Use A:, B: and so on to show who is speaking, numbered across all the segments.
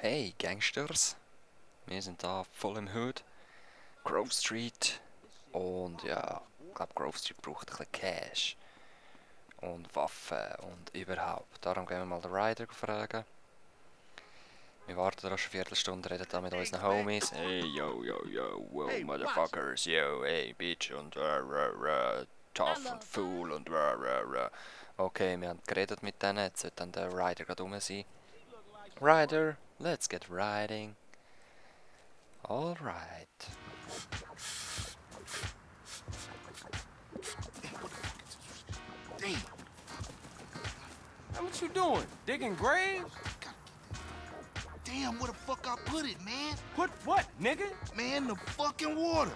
A: Hey Gangsters, wir sind da voll im Hood, Grove Street und ja, ich glaube Grove Street braucht ein bisschen Cash und Waffen und überhaupt. Darum gehen wir mal den Ryder fragen. Wir warten da schon eine Viertelstunde, reden da mit unseren Homies. Hey yo yo yo, wow motherfuckers, yo, hey bitch und tough und fool und Okay, wir haben geredet mit denen, jetzt sollte dann der Ryder gerade rum sein. Ryder, let's get riding. Alright.
B: Damn.
C: Hey, what you doing? Digging graves?
B: Damn, where the fuck I put it, man?
C: Put what, nigga?
B: Man, the fucking water.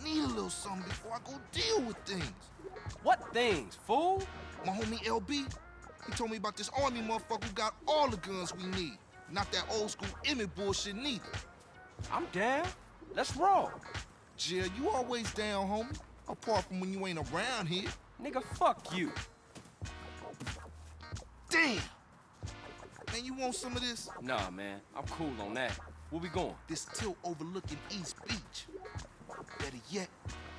B: Need a little something before I go deal with things.
C: What things, fool?
B: My homie LB, he told me about this army motherfucker who got all the guns we need. Not that old school Emmett bullshit neither.
C: I'm down. Let's roll.
B: Jill, you always down, homie. Apart from when you ain't around here.
C: Nigga, fuck you.
B: Damn! Man, you want some of this?
C: Nah, man. I'm cool on that. Where we going?
B: This tilt overlooking East Beach. Better yet,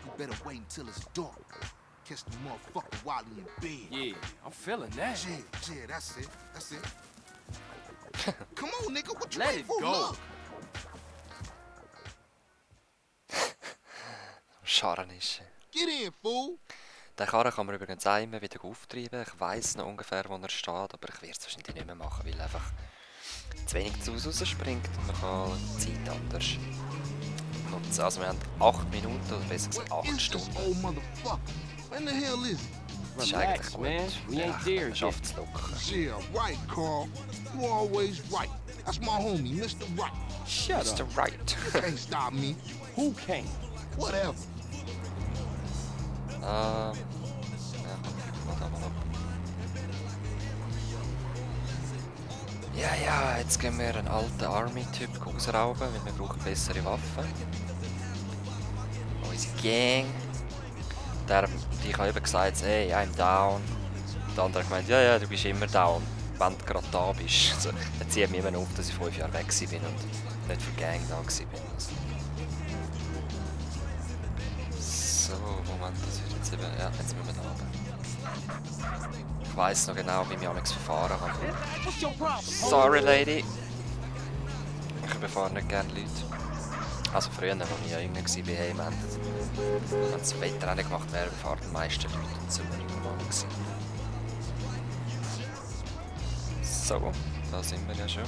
B: you better wait until it's dark. Catch the motherfucker while he in bed.
C: Yeah, I'm feeling that.
B: Jay, that's it. That's it. Come on, nigga, what you
C: Let
B: waiting
C: it
B: for?
C: go.
B: Look.
A: Scharren ist.
B: Get in, fool.
A: Den Karren kann man übrigens einmal wieder auftreiben. Ich weiss noch ungefähr, wo er steht, aber ich werde es wahrscheinlich nicht mehr machen, weil einfach zu wenig zu Hause rausspringt und man kann die Zeit anders nutzen. Also wir haben 8 Minuten, oder besser gesagt
B: What
A: 8
B: is this
A: Stunden.
B: old motherfucker? When the hell is it?
A: Das ist
C: Relax,
A: eigentlich gut.
C: man. We ain't there
A: man
C: yet.
A: schafft es locker.
B: Yeah, right, Carl. You always right. That's my homie, Mr. Right.
C: Shut
A: Mr.
C: up.
A: Right.
B: Can't stop me.
C: Who can't?
B: Whatever.
A: Ja, komm, da mal ab. Ja, jetzt gehen wir einen alten Army-Typ rausrauben, weil wir brauchen bessere Waffen. Unsere Gang. Die hat eben gesagt, hey, I'm down. Der andere hat gemeint, ja, du bist immer down, wenn du gerade da bist. Also, er zieht mir immer auf, dass ich 5 Jahre weg bin und nicht für die Gang da war. Also. So, Moment, das wird jetzt eben... Ja, jetzt müssen wir da runter. Ich weiss noch genau, wie wir amigs verfahren haben.
C: What's your problem?
A: Sorry, Lady. Ich überfahre nicht gerne Leute. Also früher, als ich ja jünger war, hey, wenn das Wetter nicht gemacht wäre, überfahren die meisten Leute und so war ich normal gewesen. So, da sind wir ja schon.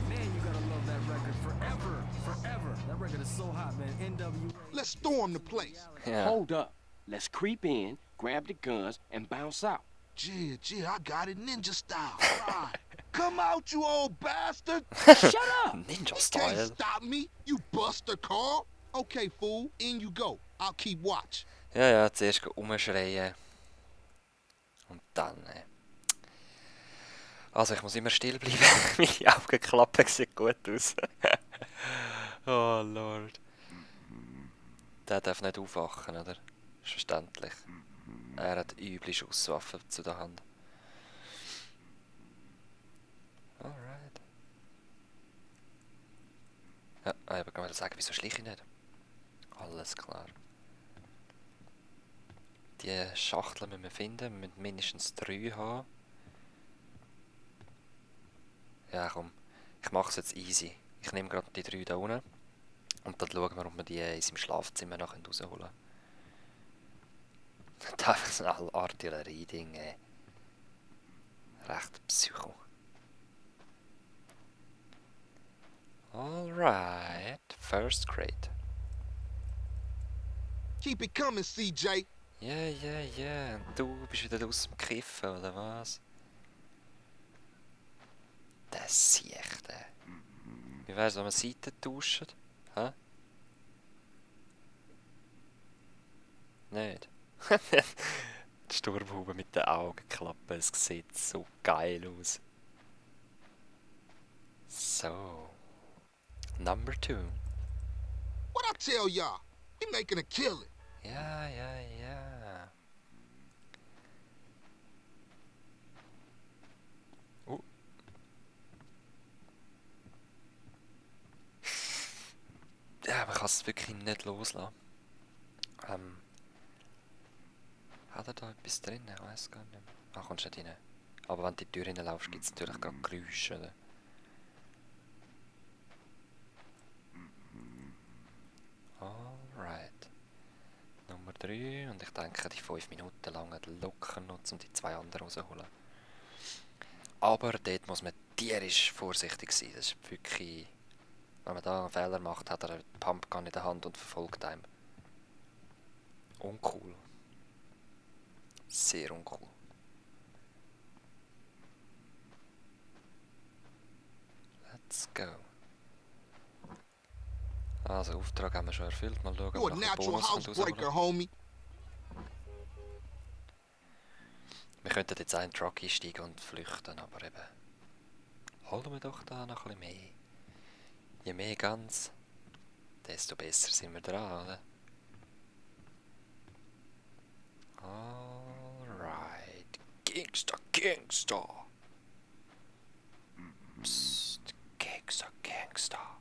D: Man, you gotta love that record forever, forever. That record is so hot, man. NWA.
B: Let's storm the place.
A: Ja.
C: Hold up. Let's creep in, grab the guns, and bounce out.
B: Yeah, I got it ninja style. Right. Come out, you old bastard.
C: Shut up!
A: Ninja
B: Can't
A: Style.
B: stop me, you buster, Carl. Okay, fool, in you go. I'll keep watch.
A: Ja, zuerst umschreien. Und dann... Also ich muss immer still bleiben. Meine Augenklappe sieht gut aus. Oh Lord. Der darf nicht aufwachen, oder? Ist verständlich. Er hat üble Schusswaffen zu der Hand. Alright. Ja, ich kann mal sagen, wieso schliche ich nicht? Alles klar. Die Schachteln müssen wir finden. Wir müssen mindestens 3 haben. Ja komm, ich mache es jetzt easy. Ich nehme gerade die 3 da unten. Und dann schauen wir, ob wir die in seinem Schlafzimmer noch rausholen können. Das ist ein Artillerie-Ding, ey. Recht Psycho. Alright, first crate.
B: Keep it coming, CJ.
A: Ja. Und du bist wieder aus dem Kiffen, oder was? Das Sicht, ey. Wie wär's, wenn wir Seiten tauschen? Hä? Nicht? Die Sturmhaube mit den Augenklappen, es sieht so geil aus. So. Number 2.
B: What I tell y'all? He making a killing.
A: Ja. man kann es wirklich nicht loslassen. Hat er da etwas drin? Ich weiß gar nicht mehr. Ah, kommst du nicht rein. Aber wenn du in die Tür reinlaufst, gibt es natürlich gerade Geräusche, oder? Alright. Nummer 3. Und ich denke, die 5 Minuten langen locker noch, um die 2 anderen rauszuholen. Aber dort muss man tierisch vorsichtig sein. Das ist wirklich... Wenn man da einen Fehler macht, hat er einen Pumpgun in der Hand und verfolgt einem. Uncool. Sehr uncool. Let's go. Also, Auftrag haben wir schon erfüllt. Mal schauen,
B: You
A: ob
B: a
A: wir noch einen
B: natural
A: Bonus
B: housebreaker,
A: rausholen.
B: homie.
A: Wir könnten jetzt einen Truck einsteigen und flüchten, aber eben... Holen wir doch da noch ein bisschen mehr. Je mehr Guns, desto besser sind wir dran, oder? Alright. Gangster, Gangster. Psst, Gangster, Gangster.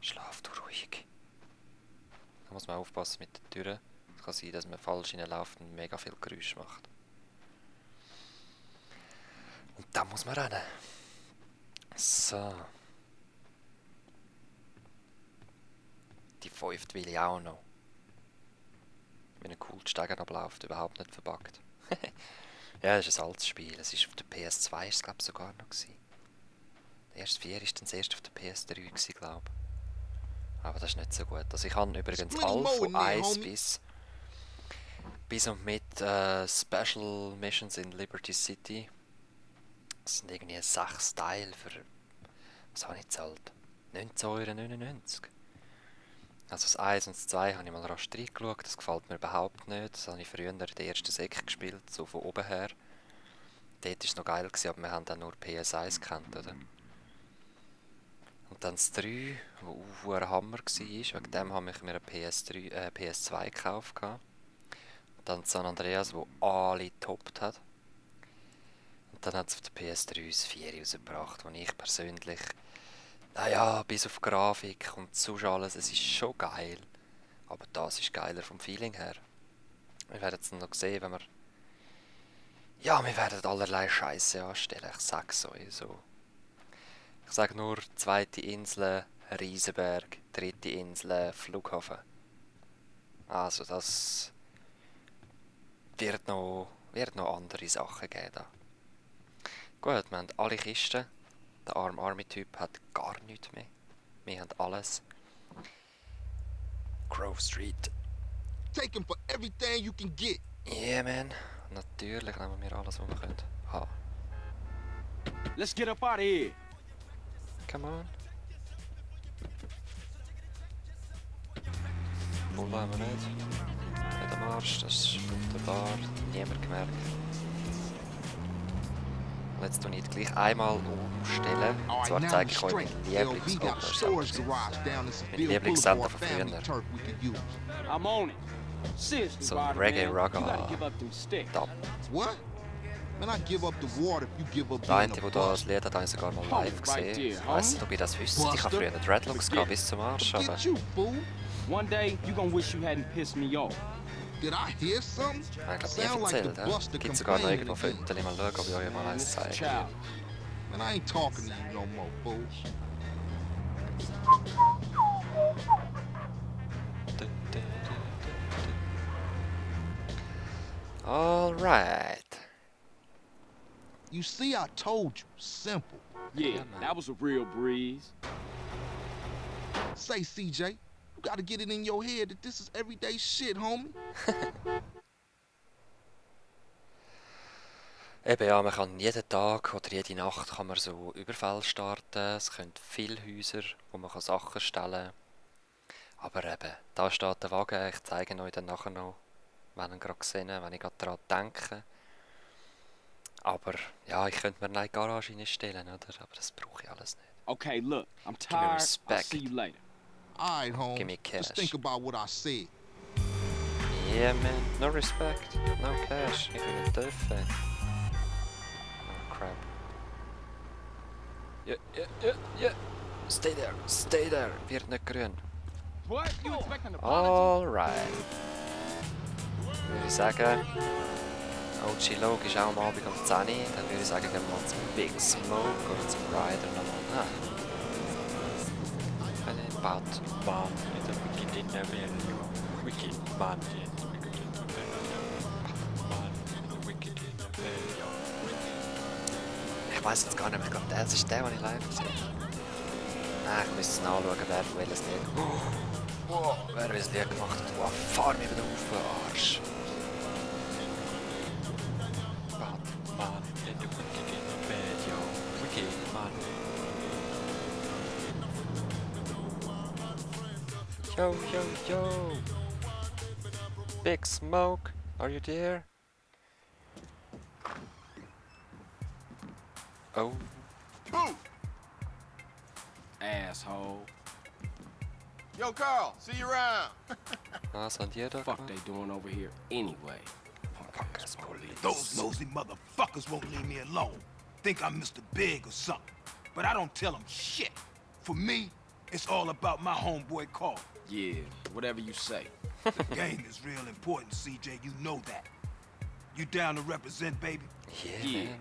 A: Schlaf du ruhig. Da muss man aufpassen mit den Türen. Es kann sein, dass man falsch reinläuft und mega viel Geräusch macht. Und dann muss man rennen. So. Die 5 will ich auch noch. Wie ein cooler Steiger abläuft, überhaupt nicht verbuggt. Ja, das ist ein altes Spiel. Es ist auf der PS2 ist es, glaube ich, sogar noch gewesen. Der erste 4 war dann das erste auf der PS3 gewesen, glaube ich. Aber das ist nicht so gut. Also ich habe übrigens alle von 1 bis und mit Special Missions in Liberty City. Das sind irgendwie 6 Teile für... Was habe ich gezahlt? 19,99 €. Also das 1 und das 2 habe ich mal rasch reingeschaut. Das gefällt mir überhaupt nicht. Das habe ich früher in der ersten Sek gespielt, so von oben her. Dort war es noch geil, aber wir haben dann nur PS1 gekannt, oder? Und dann das 3, das auch ein Hammer war. Wegen dem habe ich mir eine PS2 gekauft. Und dann San Andreas, wo alle getoppt hat. Und dann hat es auf der PS3 das 4 rausgebracht, wo ich persönlich... Naja, bis auf Grafik und sonst alles, es ist schon geil. Aber das ist geiler vom Feeling her. Wir werden es noch sehen, wenn wir... Ja, wir werden allerlei Scheiße anstellen, ich sag's euch so. Ich sage nur, 2. Insel, Riesenberg, 3. Insel, Flughafen. Also das... wird noch andere Sachen geben da. Gut, wir haben alle Kisten. Der Army-Typ hat gar nichts mehr. Wir haben alles. Grove Street.
B: Take him for everything you can get.
A: Yeah, man. Natürlich nehmen wir alles, was wir können. Ha.
C: Let's get up out of here.
A: Come on. Bullen haben wir nicht. Nicht am Arsch, das ist wunderbar. Niemand gemerkt. Und jetzt tue ich gleich einmal umstellen. Und zwar zeige ich euch meinen Lieblingssender von früher.
C: I'm on it. Seriously,
A: So ein
C: Spider-Man, you
A: Reggae-Raga
C: gotta give up them sticks.
A: Dub.
B: What? Man, I give up the water if you give up
A: Der eine,
B: being a
A: der das
B: bust.
A: Lied hat, habe ich sogar mal live gesehen. Ich weiss nicht, ob ihr das wisst. Ich habe früher Dreadlocks gehabt, bis zum Arsch, aber...
B: Forget you, fool.
C: One day, you gonna wish you hadn't pissed me off.
B: Did I hear something?
A: Ich glaube, nie
B: Sound like
A: erzählt,
B: the
A: ja?
B: Buster
A: Gibt sogar noch
B: complaining
A: irgendwo
B: again.
A: Fotos. Mal schauen, ob ich euch mal eins zeige.
C: Child.
B: Man, I ain't talking to you no more, fool.
A: Alright.
B: You see, I told you. Simple.
C: Yeah,
A: man.
C: that was a real breeze.
B: Say, CJ, you gotta get it in your head that this is everyday shit, homie.
A: Eben ja, man kann jeden Tag oder jede Nacht kann man so Überfälle starten. Es können viele Häuser, wo man Sachen stellen kann. Aber eben, da steht der Wagen. Ich zeige euch dann nachher noch, wenn ich ihn gerade sehe, wenn ich gerade daran denke. Aber ja, ich könnte mir eine Garage reinstellen, oder? Aber das brauche ich alles nicht.
C: Okay, look, I'm
A: me
C: tired. I'll
A: respect.
C: see you later.
B: All right, home.
A: Give me
B: Just
A: cash.
B: think about what I said.
A: Yeah, man. No respect. No cash. Ich will nicht dürfen. crap. Ja, ja, ja, ja. Stay there. Wird nicht grün.
C: What? You expect an apology?
A: Alright. Würde ich sagen, OG Logue ist auch am Abend um 10 Uhr. Dann würde ich sagen, gehen wir mal zum Big Smoke oder zum Rider nochmal. Batman in the wicked in the value. Wicked man in the wicked in the value. Batman in the wicked in the value. Ich weiß jetzt gar nicht mehr, ich glaube, das ist der, den ich live gesehen habe. Ich müsste es nachschauen, wer von welches Lied. Wow, wer welches Lied gemacht hat. Wow, fahr mich wieder auf, Arsch. Batman in the wicked in the value. Wicked man. Yo, yo, yo! Big Smoke, are you there? Oh.
E: Who?
C: Asshole.
E: Yo, Carl, see you around.
A: Was haben die da
C: Fuck
A: gemacht?
C: they doing over here anyway?
A: Fuckers police.
B: Those nosy motherfuckers won't leave me alone. Think I'm Mr. Big or something. But I don't tell them shit. For me, it's all about my homeboy Carl.
C: Yeah, whatever you say.
B: The game is real important, CJ. You know that. You down to represent, baby?
A: Yeah,
C: Yeah.
A: man.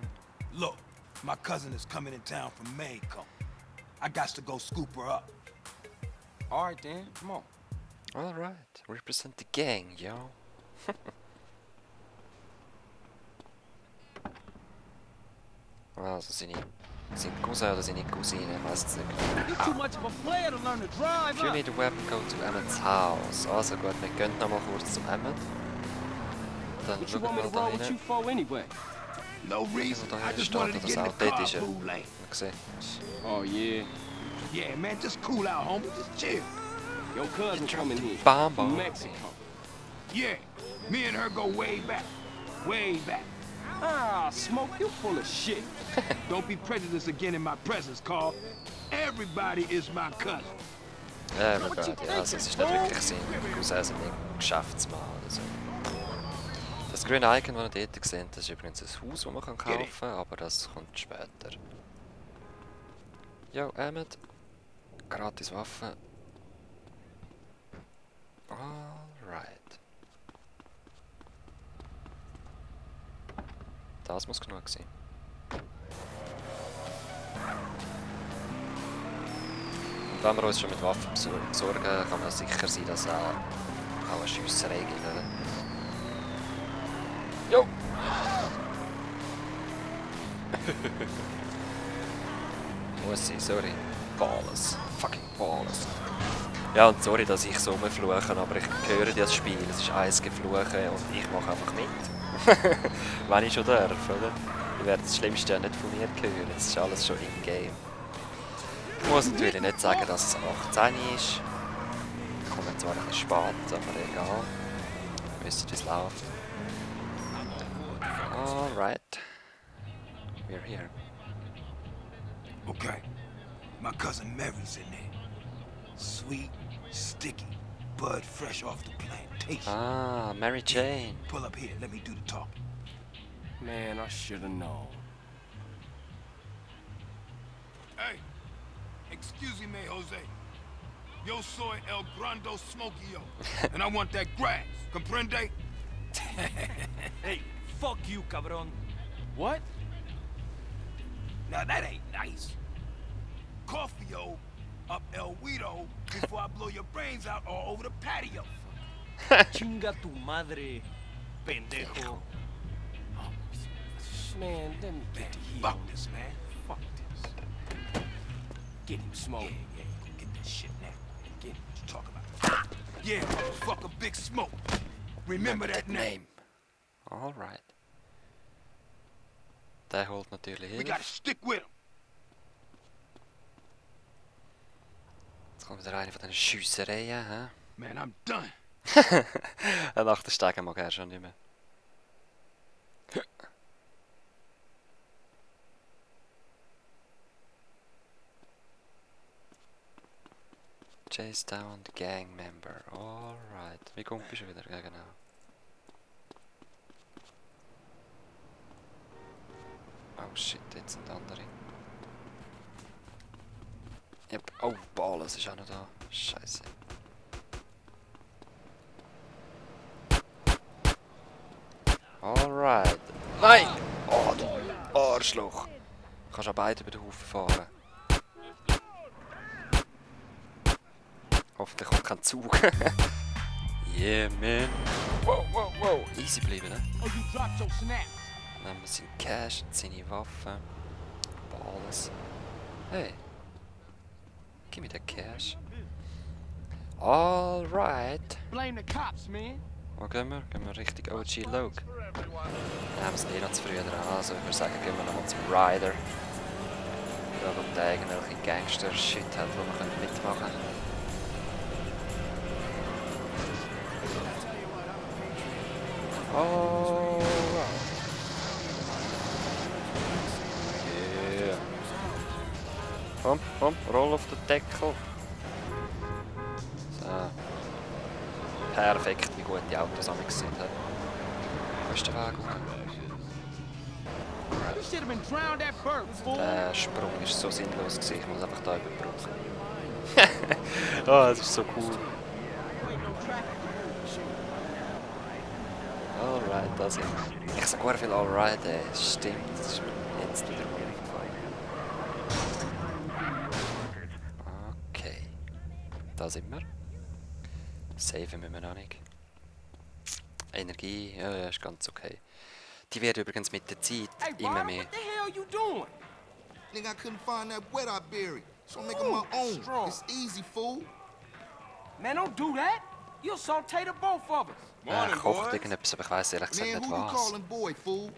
B: Look, my cousin is coming in town from Maycomb. I got to go scoop her up.
C: All right, then. Come on.
A: Alright, represent the gang, yo. Also sein Cousin oder seine Cousine, ich weiß es nicht.
D: You're too much of a player to learn to drive,
A: If you
D: huh?
A: need a weapon, go to Emmett's house. Also gut, wir gehen noch mal kurz zum Emmet. Dann
C: What you
A: schauen wir
C: want me to
A: mal
C: roll
A: da
C: with you
A: rein.
C: for anyway?
B: No reason.
A: da
B: I
A: hinten
B: just
A: steht,
B: wanted to
A: dass
B: get in
A: auch
B: the
A: dort ist.
B: carpool lane.
A: Gesehen.
C: Oh, yeah.
B: Yeah, man, just cool out, homie. Just chill.
C: Your cousin coming here.
A: bomb
C: From
A: on me.
C: Mexico.
B: Yeah, me and her go way back. Way back.
C: Ah, Smoke, you full of shit.
B: Don't be prejudiced again in my presence, Carl. Everybody is my cousin.
A: Everybody, also es ist nicht wirklich sein Cousin, sind nicht Geschäftsmann oder so. Das grüne Icon, das ihr dort seht, das ist übrigens ein Haus, das man kaufen kann, aber das kommt später. Yo, Emmet. Gratis Waffen. Alright. Das muss genug sein. Und wenn wir uns schon mit Waffen besorgen, kann man sicher sein, dass auch eine Schiesserei gibt, oder? Jo! Muss sein, sorry. Balles. Fucking Balles. Ja, und sorry, dass ich so rumfluche, aber ich höre das Spiel. Es ist eins Gefluchen und ich mache einfach mit. Wenn ich schon darf, oder? Ich werde das Schlimmste ja nicht von mir hören. Es ist alles schon in-game. Ich muss natürlich nicht sagen, dass es 18 ist. Ich komme zwar ein bisschen spät, aber egal. Wir wissen, wie es läuft. Alright. We're here.
B: Okay. My cousin Mary's in there. Sweet, sticky, bud fresh off the plantation.
A: Ah, Mary Jane.
B: Pull up here, let me do the talking.
C: Man, I should have known.
B: Hey, excuse me, Jose. Yo soy El Grando Smokio, and I want that grass. Comprende?
D: Hey, fuck you, cabron.
C: What?
B: Now that ain't nice. Coffee-o up El Guido before I blow your brains out all over the patio.
D: Chinga tu madre, pendejo.
C: Man, let me get the heat
B: Fuck
C: on
B: this, man.
C: Fuck this. Get him, Smoke.
B: Yeah, get that shit now. Get what you talking about. Yeah, motherfucker, Big Smoke. Remember that name.
A: Alright. Der holt natürlich
B: We
A: Hilfe.
B: gotta stick with him.
A: Jetzt kommt wieder eine von diesen Schiessereien, hä?
B: Man, I'm done.
A: Nach den Stegen mag er schon nicht mehr. Chase down the gang member. Alright. Wie kommt bist du wieder? Ja, genau. Oh shit, jetzt sind andere. Yep. Oh, Ballas ist auch noch da. Scheiße. Alright. Nein! Oh, du Arschloch. Du kannst auch beide über den Haufen fahren. Hoffentlich kommt kein Zug. Yeah, man. Wow, wow, wow. Easy bleiben, ne?
C: Oh, you dropped your snap.
A: Nehmen wir seinen Cash und seine Waffen. Ballas. Hey. Gib mir den Cash. Alright.
C: Blame the cops, man.
A: Wo gehen wir? Gehen wir Richtung OG Loke? Wir haben es eh noch zu früh dran, also ich würde sagen, gehen wir nochmal zum Rider. Schauen, ob der irgendwelche Gangster-Shit hat, wo wir mitmachen können. Alright. Yeah. Komm, roll auf den Deckel. So. Perfekt, wie gut die Autos am sind. Wo ist der Weg hoch?
C: You should have been drowned that bird, fool.
A: Der Sprung ist so sinnlos gewesen, ich muss einfach da überbrücken. Oh, das ist so cool. Alright, da sind wir. Ich sag viel alright, stimmt, das ist mir jetzt wieder mal aufgefallen. Okay. Da sind wir. Saven müssen wir noch nicht. Energie, ja, ist ganz okay. Die wird übrigens mit der Zeit
C: Hey,
A: immer
C: Rob,
A: mehr.
C: what the hell you doing?
E: Nigga, I couldn't find that wet I buried, so I'm making my own.
C: strong.
E: It's easy, fool.
C: Man, don't do that. You'll saute the both of us.
A: Kocht irgendetwas, aber ich weiss ehrlich gesagt
E: Man,
A: nicht
E: who you
A: was.
E: calling boy, fool?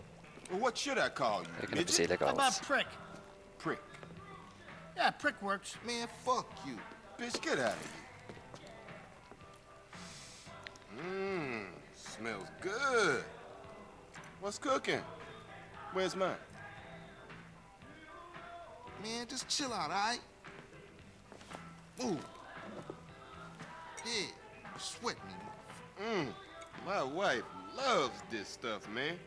F: Well, what should I call you?
A: Irgendetwas
F: Midget?
G: How about
A: Illegales.
G: prick?
F: Prick.
G: Yeah, prick works.
E: Man, fuck you.
F: Bitch, get out of here. Mmm, smells good. What's cooking? Where's mine?
E: Man, just chill out, alright? Move. Yeah, sweat me.
F: Mmm, my wife loves this stuff, man.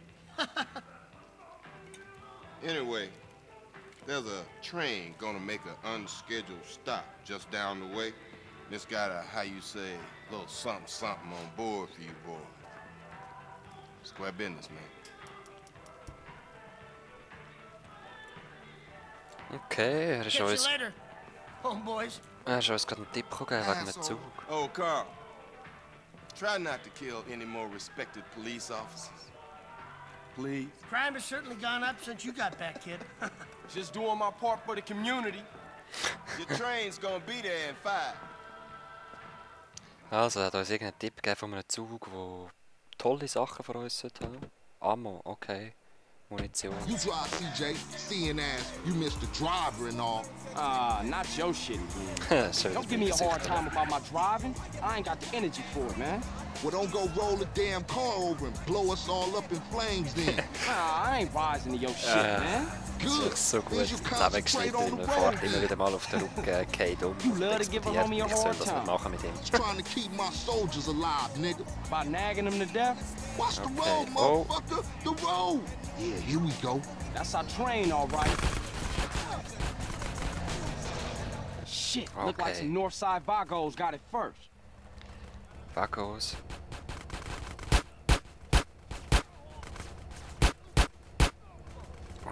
F: Anyway, there's a train gonna make an unscheduled stop just down the way. It's got a, how you say, little something on board for you boys. Square business, man.
A: Okay, er ist
G: Catch you
A: uns,
G: later, homeboys.
A: er ist uns gerade einen Tipp gegeben wegen dem Zug.
F: Oh, Carl, try not to kill any more respected police officers. Please.
G: Crime has certainly gone up since you got back, kid.
F: Just doing my part for the community. Your train's gonna be there in 5.
A: Also, er hat uns irgendeinen Tipp gegeben von einem Zug, der tolle Sachen für uns sollte haben. Ammo, okay. Munition.
E: You drive, CJ, seeing as you missed the driver and all.
C: Not your shit again.
A: So,
C: Don't give me a hard time about my driving. I ain't got the energy for it, man.
E: Well, don't go roll the damn car over and blow us all up in flames then.
C: Nah, I ain't rising to your shit, man.
E: Good.
A: ist so gut
E: Means you
A: zusammengeschnitten
E: concentrate on
A: und
E: the
A: man
E: road
A: fährt immer
E: then.
A: wieder mal auf den Rücken, geht um
C: You
A: und
C: love to give a
A: explodiert.
C: homie a
A: Ich soll
C: hard
A: das nicht
C: time.
A: machen mit ihm.
E: Trying to keep my soldiers alive, nigga.
C: By nagging them to death?
E: Watch the
A: Okay.
E: road,
A: Oh.
E: motherfucker. The road. Yeah, here we go.
C: That's our train, all right. Shit, look like
A: Okay.
C: some Northside Vagos got it first.
A: Vagos.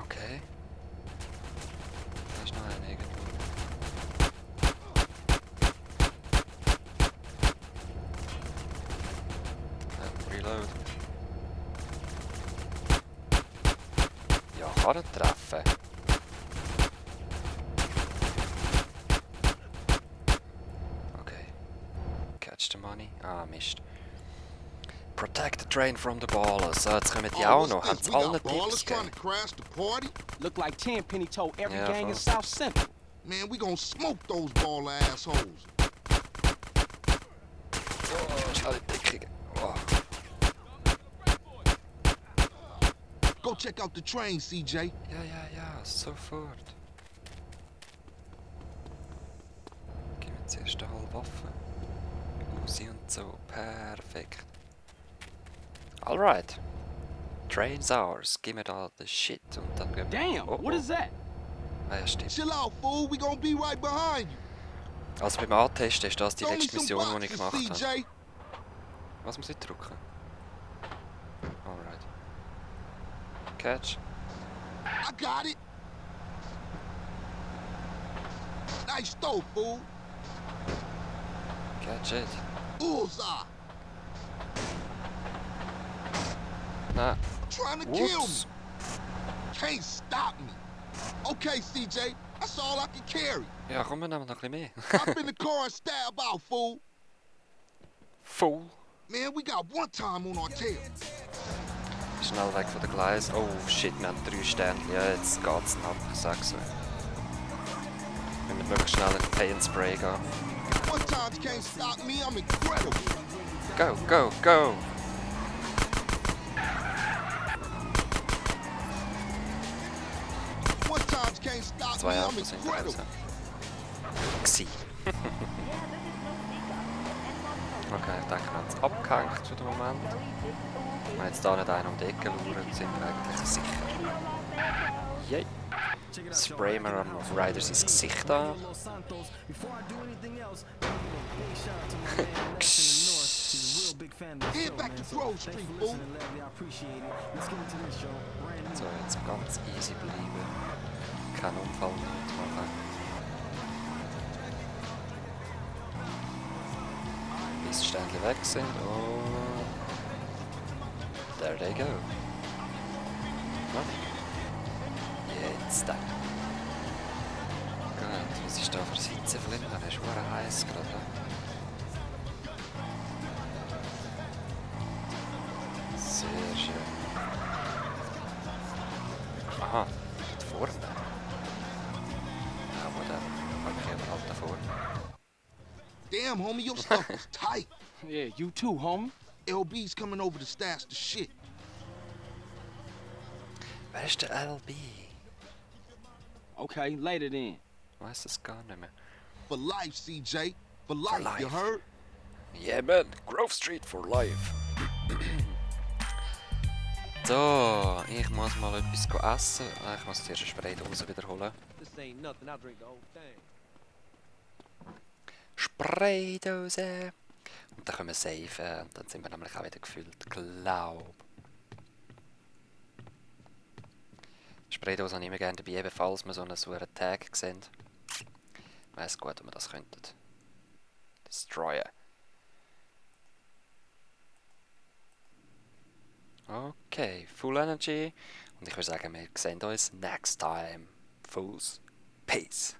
A: Okay. Da ist noch einer irgendwo. Reload. Ja, kann er treffen. Okay. Catch the money. Ah, Mist. Protect the train from the ballers. So, jetzt kommen die
E: Oh,
A: auch
E: what's
A: noch.
E: this?
A: Haben sie
E: We
A: allen
E: got ballers
A: Tipps
E: trying to
A: gegeben?
E: crash the party?
C: Look like Tenpenny told every
A: Yeah,
C: gang in
A: folks.
C: South Central.
E: Man, we gonna smoke those baller assholes.
A: Schnell die Deckung. Oh.
E: Go check out the train, CJ.
A: Ja, sofort. Gib mir zuerst eine halbe Waffe. Uzi und so. Perfekt. Alright. Train's ours. Gib mir da the shit. Und dann gehen wir...
C: Damn,
A: Oh,
C: what
A: oh.
C: is that?
A: Ah ja, stimmt.
E: Chill out, fool. We gonna be right behind you.
A: Also beim Antesten ist das die
E: Throw me
A: letzte
E: some
A: Mission, die ich
E: boxes,
A: gemacht habe.
E: CJ.
A: Was muss ich drücken? Alright. Catch.
E: I got it. Nice throw, fool.
A: Catch it.
E: Bullseye.
A: Nein.
E: Trying to kill me.
A: Whoops.
E: Can't stop me. Okay, CJ. That's all I can carry.
A: Ja, komm, wir nehmen noch ein bisschen mehr.
E: Hop in the car and stab out, fool.
A: Fool.
E: Man, we got one time on our tail.
A: Schnell weg von den Gleisen. Oh shit, wir haben 3 Sterne. Ja, jetzt geht's ab, ich sag's euch. Wir müssen möglichst schnell in Pay and Spray gehen.
E: One times can't stop me. I'm incredible.
A: Go, go, go!
E: One times can't stop me.
A: 2
E: I'm
A: Autos sind
E: incredible.
A: draußen. Gsi. Okay, ich denke, wir haben es abgehängt für den Moment. Wenn jetzt da nicht einer um die Ecke schaut, sind wir eigentlich sicher. Yay! Sprayen wir am Rider sein Gesicht an.
E: Head back to Grove Street, fool.
A: So, jetzt ganz easy bleiben. Keinen Unfall machen. Bis die Ständchen weg sind und... There they go. Ja. Jetzt dann. Gut, was ist da für Sitze drin? Das ist verdammt heiß gerade. Sehr schön. Aha, dort vorne. Ja, whatever. Markieren wir halt da vorne.
E: Damn, homie, your stuff was tight.
C: Yeah, you too, homie.
E: LB's coming over to stash the shit.
A: Wer ist der LB?
C: Okay, later then.
A: Weiss es gar nicht mehr.
E: For life, CJ. For life, you
A: life.
E: heard?
A: Yeah man, Grove Street for life. So, ich muss mal etwas essen. Ich muss zuerst eine Spraydose wiederholen. Spraydose! Und dann können wir saven und dann sind wir nämlich auch wieder gefüllt. Glaub. Spraydose habe ich immer gerne dabei, eben falls wir so einen Tag sehen. Ich weiss gut, ob wir das könnten. Destroyen. Okay, Full Energy. Und ich würde sagen, wir sehen uns next time. Fools. Peace.